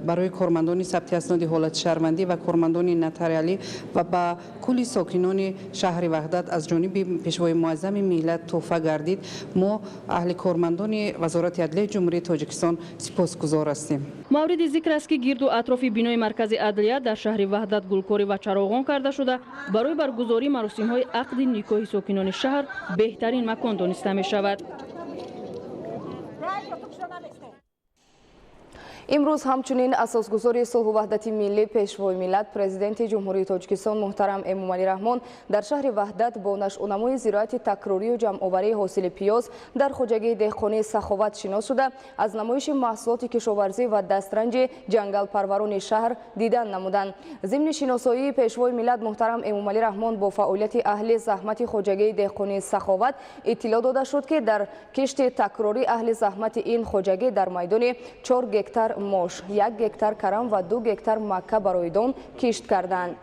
Speaker 21: барои кормандони сабти асноди ҳолати шаҳрвандӣ ва кормандони нотариалӣ ва ба кулли сокинони шаҳри Ваҳдат аз ҷониби Пешвои муаззами миллат тӯҳфа гардид. Мо, аҳли кормандони Вазорати адлияи Ҷумҳурии Тоҷикистон, сипосгузор ҳастем.
Speaker 18: Мавриди зикр аст, ки гирду атрофи бинои маркази адлия дар шаҳри Ваҳдат гулкорӣ ва чароғон карда шуда, барои баргузории маросимҳои ақди никоҳи сокинони шаҳр беҳтарин макон дониста мешавад.
Speaker 1: Имрӯз ҳамчунин асосгузори сулҳу ваҳдати миллӣ, Пешвои миллат, Президенти Ҷумҳурии Тоҷикистон муҳтарам Эмомалӣ Раҳмон дар шаҳри Ваҳдат бо нашъунамои зироати такрорию ҷамъоварии ҳосили пиёз дар хоҷагии деҳқонии Саховат шинос шуда, аз намоиши маҳсулоти кишоварзӣ ва дастранҷи ҷангалпарварони шаҳр дидан намуданд. Зимни шиносоии Пешвои миллат муҳтарам Эмомалӣ Раҳмон бо фаъолияти аҳли заҳмати хоҷагии деҳқонии Саховат иттилоъ дода шуд, ки дар кишти такрорӣ аҳли заҳмати ин хоҷагӣ дар майдони 4 гектар мош, 1 гектар карам ва 2 гектар макка барои дон кишт карданд.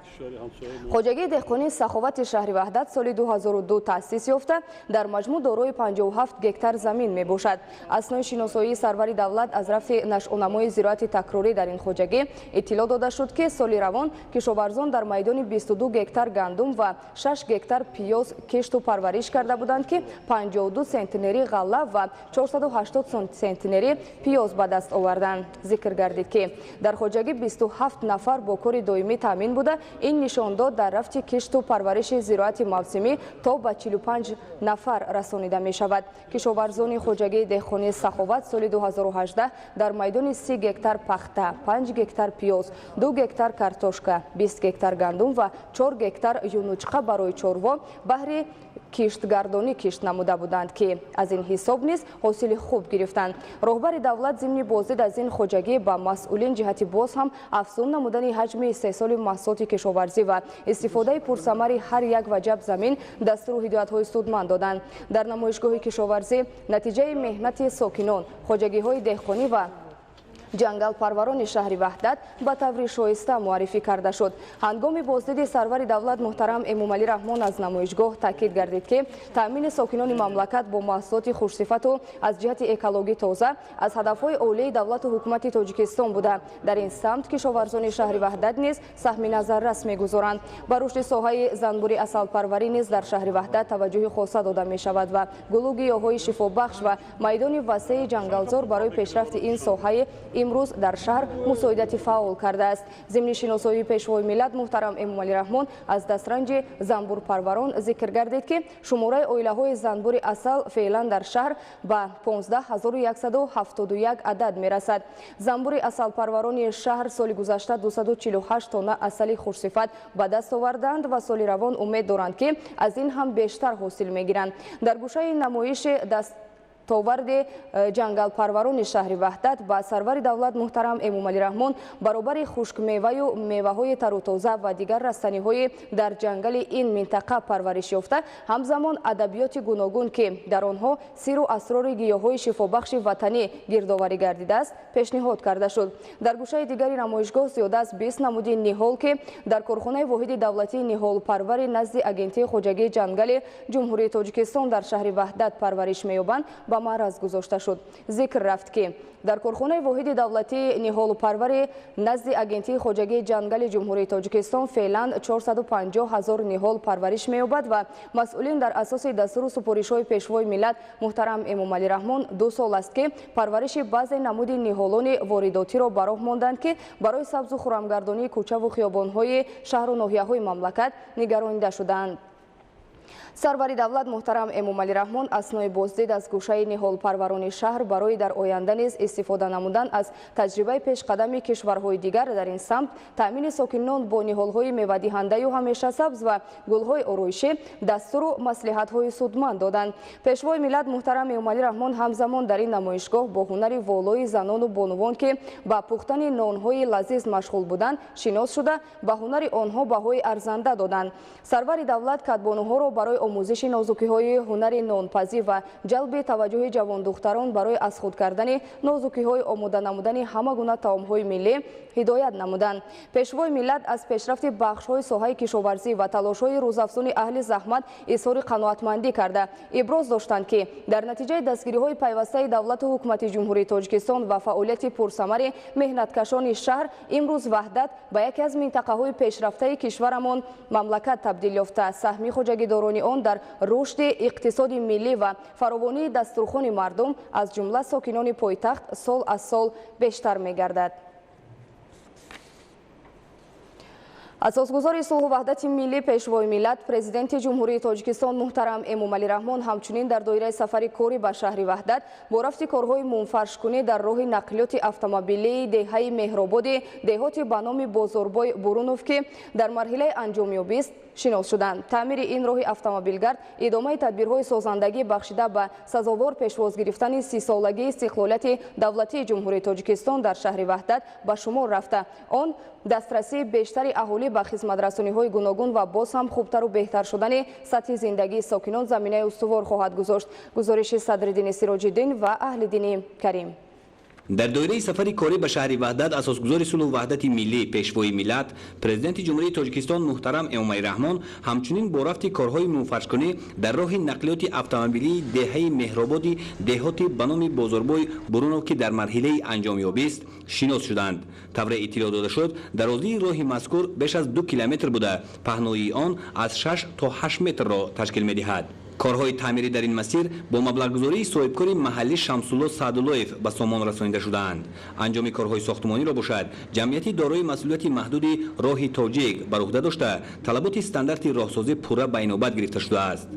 Speaker 1: Хоҷагии деҳқонии Саховати шаҳри Ваҳдат соли 2002 таъсис ёфта, дар маҷмӯъ дорои 57 гектар замин мебошад. Аснои шиносоии сарвари давлат аз рафти нашъунамои зироати такрорӣ дар ин хоҷагӣ иттилоъ дода шуд, ки соли равон кишоварзон дар майдони 22 гектар гандум ва 6 гектар пиёз кишту парвариш карда буданд, ки 52 сентнери ғалла ва 480 сентнери пиёз ба даст оварданд. Зикр гардид, ки дар хоҷагӣ 27 нафар бо кори доимӣ таъмин буда, ин нишондод дар рафти кишту парвариши зироати мавсимӣ то ба 45 нафар расонида мешавад. Кишоварзони хоҷагии деҳқонии Саховат соли 2018 дар майдони 30 гектар пахта, 5 гектар пиёз, 2 гектар картошка, 20 гектар гандум ва 4 гектар юнучқа барои чорво баҳри киштгардонӣ кишт намуда буданд, ки аз ин ҳисоб низ ҳосили хуб гирифтанд. Роҳбари давлат зимни боздид аз ин хоҷагӣ ба масъулин ҷиҳати боз ҳам афзун намудани ҳаҷми истеҳсоли маҳсулоти кишоварзӣ ва истифодаи пурсамари ҳар як ваҷаб замин дастуру ҳидоятҳои судманд доданд. Дар намоишгоҳи кишоварзӣ натиҷаи меҳнати сокинон, хоҷагиҳои деҳқонӣ ва ҷангалпарварони шаҳри Ваҳдат ба таври шоиста муаррифӣ карда шуд. Ҳангоми боздиди сарвари давлат муҳтарам Эмомалӣ Раҳмон аз намоишгоҳ таъкид гардид, ки таъмини сокинони мамлакат бо маҳсулоти хушсифату аз ҷиҳати экологӣ тоза аз ҳадафҳои олии давлату ҳукумати Тоҷикистон буда, дар ин самт кишоварзони шаҳри Ваҳдат низ саҳми назаррас мегузоранд. Ба рушди соҳаи занбури асалпарварӣ низ дар шаҳри Ваҳдат таваҷҷӯҳи хоса дода мешавад ва гулу гиёҳҳои шифобахш ва майдони васеи ҷангалзор барои пешрафти ин соҳаи имрӯз дар шаҳр мусоидати фаъол кардааст. Зимни шиносоии Пешвои миллат муҳтарам Эмомалӣ Раҳмон аз дастранҷи занбурпарварон зикр гардид, ки шумораи оилаҳои занбури асал феълан дар шаҳр ба 15171 адад мерасад. Занбури асалпарварони шаҳр соли гузашта 248 тонна асали хушсифат ба даст оварданд ва соли равон умед доранд, ки аз ин ҳам бештар ҳосил мегиранд. Дар гӯшаи намоиши даст товарди ҷангалпарварони шаҳри Ваҳдат ба сарвари давлат муҳтарам Эмомалӣ Раҳмон баробари хушкмеваю меваҳои тару тоза ва дигар растаниҳои дар ҷангали ин минтақа парвариш ёфта, ҳамзамон адабиёти гуногун, ки дар онҳо сиру асрори гиёҳҳои шифобахши ватанӣ гирдоварӣ гардидааст, пешниҳод карда шуд. Дар гӯшаи дигари намоишгоҳ зиёда аз 20 намуди ниҳол, ки дар корхонаи воҳиди давлатии ниҳолпарвари назди Агентии хоҷагии ҷангали Ҷумҳурии Тоҷикистон дар шаҳри Ваҳдат парвариш меёбанд, ба Ба маъраз гузошта шуд. Зикр рафт, ки дар корхонаи воҳиди давлатии ниҳолупарварӣ назди Агентии хоҷагии ҷангали Ҷумҳурии Тоҷикистон феълан 450 ҳазор ниҳол парвариш меёбад ва масъулин дар асоси дастуру супоришҳои Пешвои миллат муҳтарам Эмомалӣ Раҳмон 2 сол аст, ки парвариши баъзе намуди ниҳолони воридотиро ба роҳ монданд, ки барои сабзу хурамгардонии кӯчаву хиёбонҳои шаҳру ноҳияҳои мамлакат нигаронида шудаанд. Сарвари давлат муҳтарам Эмомалӣ Раҳмон аснои боздид аз гӯшаи ниҳолпарварони шаҳр барои дар оянда низ истифода намудан аз таҷрибаи пешқадами кишварҳои дигар дар ин самт, таъмини сокинон бо ниҳолҳои мевадиҳандаю ҳамешасабз ва гулҳои ороишӣ дастуру маслиҳатҳои судманд доданд. Пешвои миллат муҳтарам Эмомалӣ Раҳмон ҳамзамон дар ин намоишгоҳ бо ҳунари волои занону бонувон, ки ба пухтани нонҳои лазиз машғул буданд, шинос шуда, ба ҳунари онҳо баҳои арзанда доданд. Сарвари давлат кадбонуҳоро барои омӯзиши нозукиҳои ҳунари нонпазӣ ва ҷалби таваҷҷӯҳи ҷавондухтарон барои аз худ кардани нозукиҳои омода намудани ҳама гуна таомҳои миллӣ ҳидоят намуданд. Пешвои миллат аз пешрафти бахшҳои соҳаи кишоварзӣ ва талошҳои рӯзафзуни аҳли заҳмат изҳори қаноатмандӣ карда, иброз доштанд, ки дар натиҷаи дастгириҳои пайвастаи давлату ҳукумати Ҷумҳурии Тоҷикистон ва фаъолияти пурсамари меҳнаткашони шаҳр имрӯз Ваҳдат ба яке аз минтақаҳои пешрафтаи кишварамон мамлакат табдил ёфта, саҳми хоҷагидорони он дар рушди иқтисоди миллӣ ва фаровонии дастурхони мардум, аз ҷумла сокинони пойтахт, сол аз сол бештар мегардад. Асосгузори сулҳу ваҳдати миллӣ, Пешвои миллат, Президенти Ҷумҳурии Тоҷикистон муҳтарам Эмомалӣ Раҳмон ҳамчунин дар доираи сафари корӣ ба шаҳри Ваҳдат бо рафти корҳои мунфаршкунӣ дар роҳи нақлиёти автомобилии деҳаи Меҳрободи деҳоти ба номи Бозорбой Бурунов, ки дар марҳилаи анҷомёбист, шинос шуданд. Таъмири ин роҳи автомобилгард идомаи тадбирҳои созандагӣ бахшида ба сазовор пешвоз гирифтани 30-солагии истиқлолияти давлатии Ҷумҳурии Тоҷикистон дар шаҳри Ваҳдат ба шумор рафта, он дастрасии бештари аҳолӣ ба хизматрасониҳои гуногун ва боз ҳам хубтару беҳтар шудани сатҳи зиндагии сокинон заминаи устувор хоҳад гузошт. Гузориши Садриддини Сироҷиддин ва Аҳлиддини Карим.
Speaker 6: Дар доираи сафари корӣ ба шаҳри Ваҳдат асосгузори сулҳу ваҳдати миллӣ, Пешвои миллат, Президенти Ҷумҳурии Тоҷикистон муҳтарам Эмомалӣ Раҳмон ҳамчунин бо рафти корҳои мунфаршкунӣ дар роҳи нақлиёти автомобилии деҳаи Меҳрободи деҳоти ба номи Бозорбой Бурунов, ки дар марҳилаи анҷомёбист, шинос шуданд. Тавре иттилоъ дода шуд, дарозии роҳи мазкур беш аз 2 километр буда, паҳноии он аз 6 то 8 метрро ташкил медиҳад. Корҳои таъмирӣ дар ин масир бо маблағгузории соҳибкори маҳаллӣ Шамсулло Саъдуллоев ба сомон расонида шудаанд. Анҷоми корҳои сохтмониро бошад ҷамъияти дорои масъулияти маҳдуди роҳи тоҷик бар уҳда дошта, талаботи стандарти роҳсозӣ пурра ба инобат гирифта шудааст.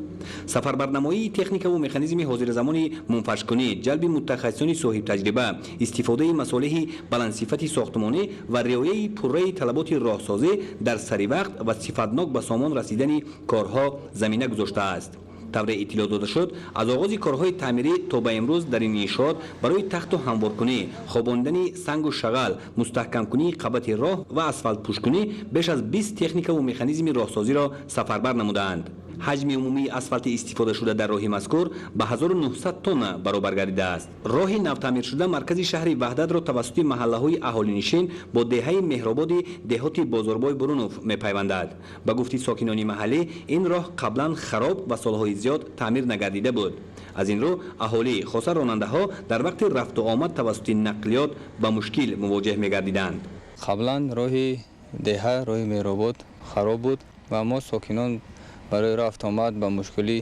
Speaker 6: Сафарбарнамоии техникаву механизми ҳозиразамони мунфаршкунӣ, ҷалби мутахассисони соҳибтаҷриба, истифодаи масолеҳи баландсифати сохтмонӣ ва риояи пурраи талаботи роҳсозӣ дар саривақт ва сифатнок ба сомон расидани корҳо замина гузоштааст. Тавре иттилоъ дода шуд, аз оғози корҳои таъмирӣ то ба имрӯз дар ин иншоот барои тахту ҳамворкунӣ, хобондани сангу шағал, мустаҳкамкунии қабати роҳ ва асфалтпӯшкунӣ беш аз 20 техникаву механизми роҳсозиро сафарбар намудаанд. Ҳаҷми умумии асфалти истифодашуда дар роҳи мазкур ба 1900 тонна баробар гардидааст. Роҳи навтаъмиршуда маркази шаҳри Ваҳдатро тавассути маҳаллаҳои аҳолинишин бо деҳаи Меҳрободи деҳоти Бозорбой Бурунов мепайвандад. Ба гуфти сокинони маҳаллӣ, ин роҳ қаблан хароб ва солҳои зиёд таъмир нагардида буд. Аз ин рӯ аҳолӣ, хоса ронандаҳо, дар вақти рафту омад тавассути нақлиёт ба мушкил мувоҷеҳ мегардиданд.
Speaker 22: Қаблан роҳи деҳа, роҳи Меҳробод хароб буд ва мо сокинон барои рафту омад ба мушкилӣ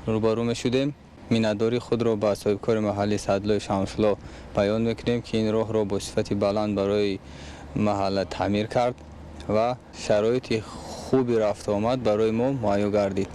Speaker 22: рӯбарӯ мешудем. Миннатдории худро ба соҳибкори маҳаллӣ Саъдуллои Шамсулло баён мекунем, ки ин роҳро бо сифати баланд барои маҳалла таъмир кард ва шароити хуби рафтуомад барои мо муҳайё гардид.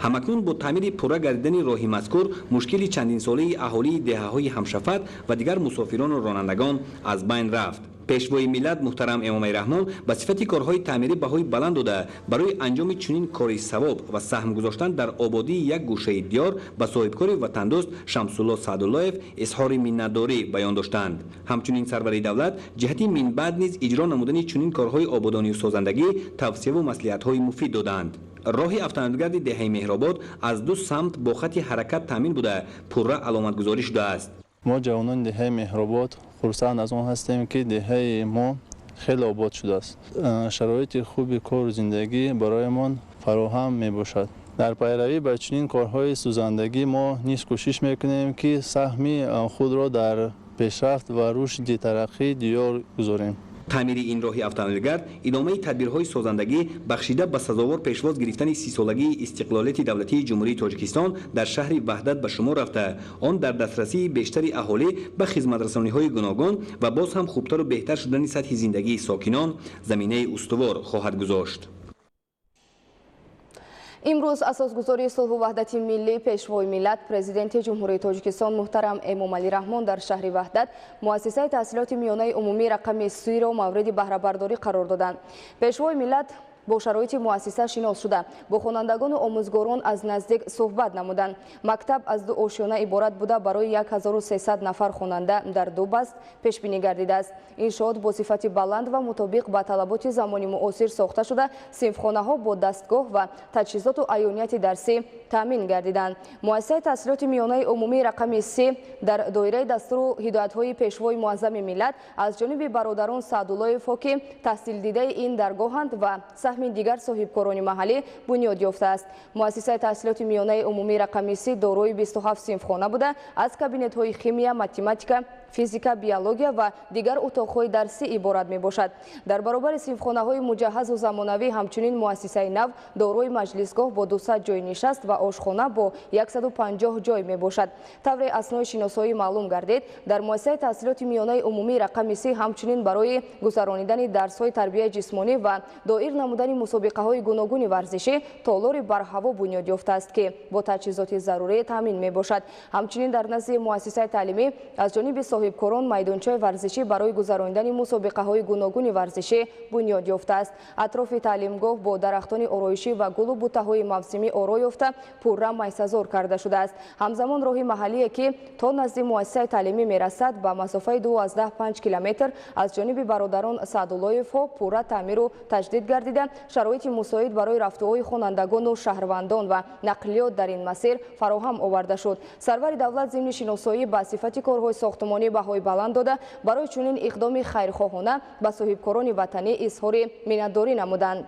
Speaker 6: Ҳамакнун бо таъмири пурра гардидани роҳи мазкур мушкили чандинсолаи аҳолии деҳаҳои ҳамшафат ва дигар мусофирону ронандагон аз байн рафт. Пешвои миллат муҳтарам Эмомалӣ Раҳмон ба сифати корҳои таъмирӣ баҳои баланд дода, барои анҷоми чунин кори савоб ва саҳм гузоштан дар ободии як гӯшаи диёр ба соҳибкори ватандӯст Шамсулло Саъдуллоев изҳори миннатдорӣ баён доштанд. Ҳамчунин сарвари давлат ҷиҳати минбаъд низ иҷро намудани чунин корҳои ободонию созандагӣ тавсияву маслиҳатҳои муфид доданд. Роҳи автомобилгарди деҳаи Меҳробод аз 2 самт бо хати ҳаракат таъмин буда, пурра аломатгузорӣ шудааст.
Speaker 23: Мо ҷавонони деҳаи Меҳробод хурсанд аз он ҳастем, ки деҳаи мо хеле обод шудааст. Шароити хуби кору зиндагӣ бароямон фароҳам мебошад. Дар пайравӣ ба чунин корҳои сӯзандагӣ мо низ кӯшиш мекунем, ки саҳми худро дар пешрафт ва рушди тараққии диёр гузорем.
Speaker 6: Таъмири ин роҳи автомобилгард идомаи тадбирҳои созандагӣ бахшида ба сазовор пешвоз гирифтани 30-солагии истиқлолияти давлатии Ҷумҳурии Тоҷикистон дар шаҳри Ваҳдат ба шумор рафта, он дар дастрасии бештари аҳолӣ ба хизматрасониҳои гуногун ва боз ҳам хубтару беҳтар шудани сатҳи зиндагии сокинон заминаи устувор хоҳад гузошт.
Speaker 1: Имрӯз асосгузори сулҳу ваҳдати миллӣ, Пешвои миллат, Президенти Ҷумҳурии Тоҷикистон муҳтарам Эмомалӣ Раҳмон дар шаҳри Ваҳдат муассисаи таҳсилоти миёнаи умумӣ рақами 3-ро мавриди баҳрабардорӣ қарор доданд. Пешвои миллат бо шароити муассиса шинос шуда, бо хонандагону омӯзгорон аз наздик суҳбат намуданд. Мактаб аз 2 ошёна иборат буда, барои 1300 нафар хонанда дар 2 баст пешбинӣ гардидааст. Иншоот бо сифати баланд ва мутобиқ ба талаботи замони муосир сохта шуда, синфхонаҳо бо дастгоҳ ва таҷҳизоту аёнияти дарсӣ таъмин гардиданд. Муассисаи таҳсилоти миёнаи умумии рақами 3 дар доираи дастуру ҳидоятҳои Пешвои муаззами миллат аз ҷониби бародарон Саъдуллоевҳо, ки таҳсилдидаи ин даргоҳанд, ва саҳми дигар соҳибкорони маҳаллӣ бунёд ёфтааст. Муассисаи таҳсилоти миёнаи умумии рақами 3 дорои 27 синфхона буда, аз кабинетҳои химия, математика, физика, биология ва дигар утоқҳои дарсӣ иборат мебошад. Дар баробари синфхонаҳои муҷаҳҳазу замонавӣ ҳамчунин муассисаи нав дорои маҷлисгоҳ бо 200 ҷойи нишаст ва ошхона бо 150 ҷой мебошад. Тавре аснои шиносоӣ маълум гардид, дар муассисаи таҳсилоти миёнаи умумии рақами 3 ҳамчунин барои гузаронидани дарсҳои тарбияи ҷисмонӣ ва доир намудани мусобиқаҳои гуногуни варзишӣ толори барҳаво бунёд ёфтааст, ки бо таҷҳизоти зарурӣ таъмин мебошад. Ҳамчунин дар назди муассисаи таълимӣ аз ҷониби соҳибкорон майдончаи варзишӣ барои гузаронидани мусобиқаҳои гуногуни варзишӣ бунёд ёфтааст. Атрофи таълимгоҳ бо дарахтони ороишӣ ва гулу бутаҳои мавсимӣ оро ёфта, пурра майсазор карда шудааст. Ҳамзамон роҳи маҳаллие, ки то назди муассисаи таълимӣ мерасад, ба масофаи 2,5 километр аз ҷониби бародарон Саъдуллоевҳо пурра таъмиру таҷдид гардида, шароити мусоид барои рафтуои хонандагону шаҳрвандон ва нақлиёт дар ин масир фароҳам оварда шуд. Сарвари давлат зимни шиносоӣ ба сифати корҳои сохтмонӣ баҳои баланд дода, барои чунин иқдоми хайрхоҳона ба соҳибкорони ватанӣ изҳори миннатдорӣ намуданд.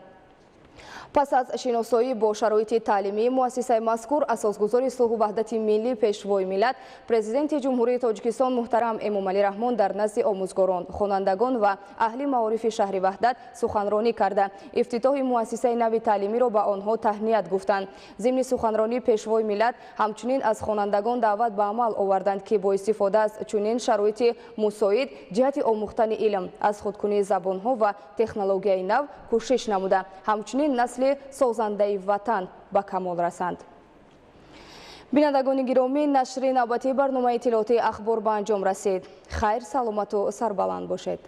Speaker 1: Пас аз шиносоӣ бо шароити таълимии муассисаи мазкур, асосгузори сулҳу ваҳдати миллӣ, Пешвои миллат, Президенти Ҷумҳурии Тоҷикистон муҳтарам Эмомалӣ Раҳмон дар назди омӯзгорон, хонандагон ва аҳли маорифи шаҳри Ваҳдат суханронӣ карда, ифтитоҳи муассисаи нави таълимиро ба онҳо таҳният гуфтанд. Зимни суханронӣ Пешвои миллат ҳамчунин аз хонандагон даъват ба амал оварданд, ки бо истифода аз чунин шароити мусоид ҷиҳати омӯхтани илм, аз худкунии забонҳо ва технологияи нав кӯшиш намуда, ҳамчунин насли созандаи ватан ба камол расанд. Бинандагони гиромӣ, нашри навбатии барномаи иттилоотии Ахбор ба анҷом расид. Хайр, саломату сарбаланд бошед.